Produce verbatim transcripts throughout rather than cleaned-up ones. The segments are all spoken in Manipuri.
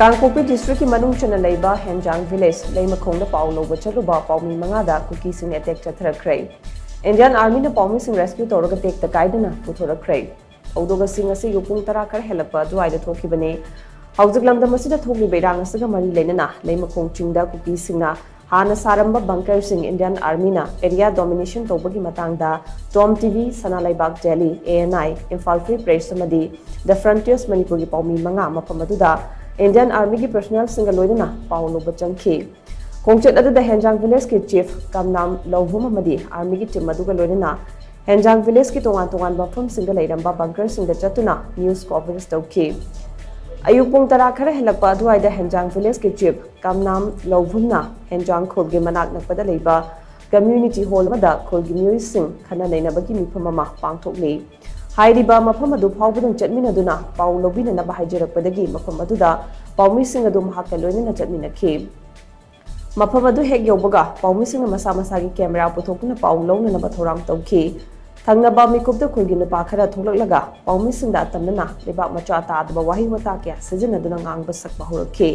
ꯀꯥꯡꯄꯣꯛꯄꯤ ꯗꯤꯁꯇ꯭ꯔꯤꯛꯀꯤ ꯃꯅꯨꯡ ꯆꯟꯅ ꯂꯩꯕ ꯍꯦꯟꯖꯥꯡ ꯚꯤꯂꯦꯖ ꯂꯩꯃꯈꯣꯡꯗ ꯄꯥꯎ ꯂꯧꯕ ꯆꯠꯂꯨꯕ ꯄꯥꯎꯃꯤ ꯃꯉꯥꯗ ꯀꯨꯀꯤꯁꯤꯡꯅ ꯑꯦꯇꯦꯛ ꯆꯠꯊꯔꯛꯈ꯭ꯔꯦ꯫ ꯏꯟꯗꯤꯌꯥꯟ ꯑꯥꯔꯃꯤꯅ ꯄꯥꯎꯃꯤꯁꯤꯡ ꯔꯦꯁꯀ꯭ꯌꯨ ꯇꯧꯔꯒ ꯇꯦꯛꯇ ꯀꯥꯏꯗꯅ ꯄꯨꯊꯣꯔꯛꯈ꯭ꯔꯦ꯫ ꯊꯧꯗꯣꯛ ꯑꯁꯤ ꯉꯁꯤ ꯑꯌꯨꯛ ꯄꯨꯡ ꯇꯔꯥ ꯈꯔ ꯍꯦꯜꯂꯛꯄ ꯑꯗꯨꯋꯥꯏꯗ ꯊꯣꯛꯈꯤꯕꯅꯤ꯫ ꯍꯧꯖꯤꯛ ꯂꯝꯗꯝ ꯑꯁꯤꯗ ꯊꯣꯛꯂꯤꯕ ꯏꯔꯥꯡ ꯑꯁꯤꯒ ꯃꯔꯤ ꯂꯩꯅꯅ ꯂꯩꯃꯈꯣꯡ ꯆꯤꯡꯗ ꯀꯨꯀꯤꯁꯤꯡꯅ ꯍꯥꯟꯅ ꯁꯥꯔꯝꯕ ꯕꯪꯀꯔꯁꯤꯡ ꯏꯟꯗꯤꯌꯥꯟ ꯑꯥꯔꯃꯤꯅ ꯑꯦꯔꯤꯌꯥ ꯗꯣꯃꯤꯅꯦꯁꯟ ꯇꯧꯕꯒꯤ ꯃꯇꯥꯡꯗ ꯇꯣꯝ TV, Sana Leibak daily, A N I, Imphal free press ꯑꯃꯗꯤ ꯗ ꯐ꯭ꯔꯟꯇꯤꯌꯔꯁ ꯃꯅꯤꯄꯨꯔꯒꯤ ꯄꯥꯎꯃꯤ ꯃꯉꯥ ꯃꯐꯝ ꯑꯗꯨꯗ ꯏꯟꯗꯤꯌꯟ ꯑꯥꯔꯃꯤꯒꯤ ꯄꯔꯁꯣꯅꯦꯜꯁꯤꯡꯒ ꯂꯣꯏꯅꯅ ꯄꯥꯎ ꯂꯧꯕ ꯆꯪꯈꯤ꯫ ꯈꯣꯡꯆꯠ ꯑꯗꯨꯗ ꯍꯦꯟꯖꯥꯡ ꯚꯤꯂꯦꯖꯀꯤ ꯆꯤꯐ ꯀꯝꯅꯥꯝ ꯂꯧꯚꯨꯝ ꯑꯃꯗꯤ ꯑꯥꯔꯃꯤꯒꯤ ꯇꯤꯝ ꯑꯗꯨꯒ ꯂꯣꯏꯅꯅ ꯍꯦꯟꯖꯥꯡ ꯚꯤꯂꯦꯖꯀꯤ ꯇꯣꯉꯥꯟ ꯇꯣꯉꯥꯟꯕ ꯃꯐꯝꯁꯤꯡꯗ ꯂꯩꯔꯝꯕ ꯕꯪꯀꯔꯁꯤꯡꯗ ꯆꯠꯇꯨꯅ ꯅ꯭ꯌꯨꯁ ꯀꯣꯚꯔꯦꯖ ꯇꯧꯈꯤ꯫ ꯑꯌꯨꯛ ꯄꯨꯡ ꯇꯔꯥ ꯈꯔ ꯍꯦꯜꯂꯛꯄ ꯑꯗꯨꯋꯥꯏꯗ ꯍꯦꯟꯖꯥꯡ ꯚꯤꯂꯦꯖꯀꯤ ꯆꯤꯐ ꯀꯝꯅꯥꯝ ꯂꯧꯚꯨꯝꯅ ꯍꯦꯟꯖꯥꯡ ꯈꯨꯜꯒꯤ ꯃꯅꯥꯛ ꯅꯛꯄꯗ ꯂꯩꯕ ꯀꯝꯃ꯭ꯌꯨꯅꯤꯇꯤ ꯍꯣꯜ ꯑꯃꯗ ꯈꯨꯜꯒꯤ ꯃꯤꯑꯣꯏꯁꯤꯡ ꯈꯟꯅ ꯅꯩꯅꯕꯒꯤ ꯃꯤꯐꯝ ꯑꯃ ꯄꯥꯡꯊꯣꯛꯂꯤ꯫ ꯍꯥꯏꯔꯤꯕ ꯃꯐꯝ ꯑꯗꯨ ꯐꯥꯎꯕꯗꯪ ꯆꯠꯃꯤꯟꯅꯗꯨꯅ ꯄꯥꯎ ꯂꯧꯕꯤꯅꯅꯕ ꯍꯥꯏꯖꯔꯛꯄꯗꯒꯤ ꯃꯐꯝ ꯑꯗꯨꯗ ꯄꯥꯎꯃꯤꯁꯤꯡ ꯑꯗꯨ ꯃꯍꯥꯛꯀ ꯂꯣꯏꯅꯅ ꯆꯠꯃꯤꯟꯅꯈꯤ꯫ ꯃꯐꯝ ꯑꯗꯨ ꯍꯦꯛ ꯌꯧꯕꯒ ꯄꯥꯎꯃꯤꯁꯤꯡꯅ ꯃꯁꯥ ꯃꯁꯥꯒꯤ ꯀꯦꯃꯦꯔꯥ ꯄꯨꯊꯣꯛꯇꯨꯅ ꯄꯥꯎ ꯂꯧꯅꯅꯕ ꯊꯧꯔꯥꯡ ꯇꯧꯈꯤ꯫ ꯊꯪꯅꯕ ꯃꯤꯀꯨꯞꯇ ꯈꯨꯜꯒꯤ ꯅꯨꯄꯥ ꯈꯔ ꯊꯣꯛꯂꯛꯂꯒ ꯄꯥꯎꯃꯤꯁꯤꯡꯗ ꯑꯇꯝꯅꯅ ꯂꯩꯕꯥꯛ ꯃꯆꯥ ꯇꯥꯗꯕ ꯋꯥꯍꯩ ꯋꯥꯇꯥ ꯀꯌꯥ ꯁꯤꯖꯤꯟꯅꯗꯨꯅ ꯉꯥꯡꯕ ꯁꯛꯄ ꯍꯧꯔꯛꯈꯤ꯫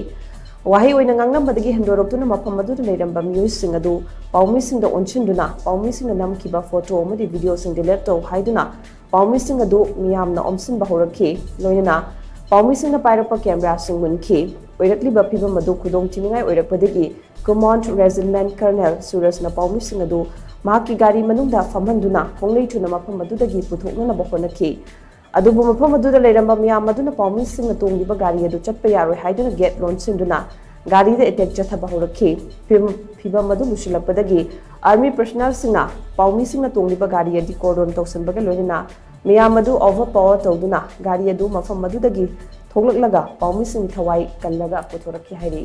ꯋꯥꯍꯩ ꯑꯣꯏꯅ ꯉꯥꯡꯂꯝꯕꯗꯒꯤ ꯍꯦꯟꯗꯣꯔꯛꯇꯨꯅ ꯃꯐꯝ ꯑꯗꯨꯗ ꯂꯩꯔꯝꯕ ꯃꯤꯑꯣꯏꯁꯤꯡ ꯑꯗꯨ ꯄꯥꯎꯃꯤꯁꯤꯡꯗ ꯑꯣꯟꯁꯤꯟꯗꯨꯅ ꯄꯥꯎꯃꯤꯁꯤꯡꯅ ꯅꯝꯈꯤꯕ ꯐꯣꯇꯣ ꯑꯃꯗꯤ ꯚꯤꯗꯤꯑꯣꯁꯤꯡ ꯗꯤꯂꯤꯠ ꯇꯧ ꯍꯥꯏꯗꯨꯅ ꯄꯥꯎꯃꯤꯁꯤꯡ ꯑꯗꯨ ꯃꯤꯌꯥꯝꯅ ꯑꯣꯝꯁꯤꯟꯕ ꯍꯧꯔꯛꯈꯤ꯫ ꯂꯣꯏꯅꯅ ꯄꯥꯎꯃꯤꯁꯤꯡꯅ ꯄꯥꯏꯔꯛꯄ ꯀꯦꯃꯦꯔꯥꯁꯤꯡ ꯃꯨꯟꯈꯤ꯫ ꯑꯣꯏꯔꯛꯂꯤꯕ ꯐꯤꯚꯝ ꯑꯗꯨ ꯈꯨꯗꯣꯡ ꯊꯤꯅꯤꯡꯉꯥꯏ ꯑꯣꯏꯔꯛꯄꯗꯒꯤ ꯀꯃꯥꯟꯗ ꯔꯦꯖꯤꯃꯦꯟꯠ ꯀꯔꯅꯦꯜ ꯁꯨꯔꯖꯅ ꯄꯥꯎꯃꯤꯁꯤꯡ ꯑꯗꯨ ꯃꯍꯥꯛꯀꯤ ꯒꯥꯔꯤ ꯃꯅꯨꯡꯗ ꯐꯝꯍꯟꯗꯨꯅ ꯈꯣꯡꯂꯩ ꯊꯨꯅ ꯃꯐꯝ ꯑꯗꯨꯗꯒꯤ ꯄꯨꯊꯣꯛꯅꯅꯕ ꯍꯣꯠꯅꯈꯤ꯫ ꯑꯗꯨꯕꯨ ꯃꯐꯝ ꯑꯗꯨꯗ ꯂꯩꯔꯝꯕ ꯃꯤꯌꯥꯝ ꯑꯗꯨꯅ ꯄꯥꯎꯃꯤꯁꯤꯡꯅ ꯇꯣꯡꯂꯤꯕ ꯒꯥꯔꯤ ꯑꯗꯨ ꯆꯠꯄ ꯌꯥꯔꯣꯏ ꯍꯥꯏꯗꯨꯅ ꯒꯦꯠ ꯂꯣꯟꯁꯤꯟꯗꯨꯅ ꯒꯥꯔꯤꯗ ꯑꯦꯇꯦꯛ ꯆꯠꯊꯕ ꯍꯧꯔꯛꯈꯤ꯫ ꯐꯤꯚꯝ, ꯐꯤꯚꯝ ꯑꯗꯨ ꯂꯨꯁꯤꯜꯂꯛꯄꯗꯒꯤ ꯑꯥꯔꯃꯤ ꯄꯔꯁꯣꯅꯦꯜꯁꯤꯡꯅ ꯄꯥꯎꯃꯤꯁꯤꯡꯅ ꯇꯣꯡꯂꯤꯕ ꯒꯥꯔꯤ ꯑꯗꯨ ꯀꯣꯔꯗꯣꯟ ꯇꯧꯁꯤꯟꯕꯒ ꯂꯣꯏꯅꯅ ꯃꯤꯌꯥꯝ ꯑꯗꯨ ꯑꯣꯚꯔ ꯄꯥꯋꯔ ꯇꯧꯗꯨꯅ ꯒꯥꯔꯤ ꯑꯗꯨ ꯃꯐꯝ ꯑꯗꯨꯗꯒꯤ ꯊꯣꯛꯂꯛꯂꯒ ꯄꯥꯎꯃꯤꯁꯤꯡꯒꯤ ꯊꯋꯥꯏ ꯀꯜꯂꯒ ꯄꯨꯊꯣꯔꯛꯈꯤ ꯍꯥꯏꯔꯤ꯫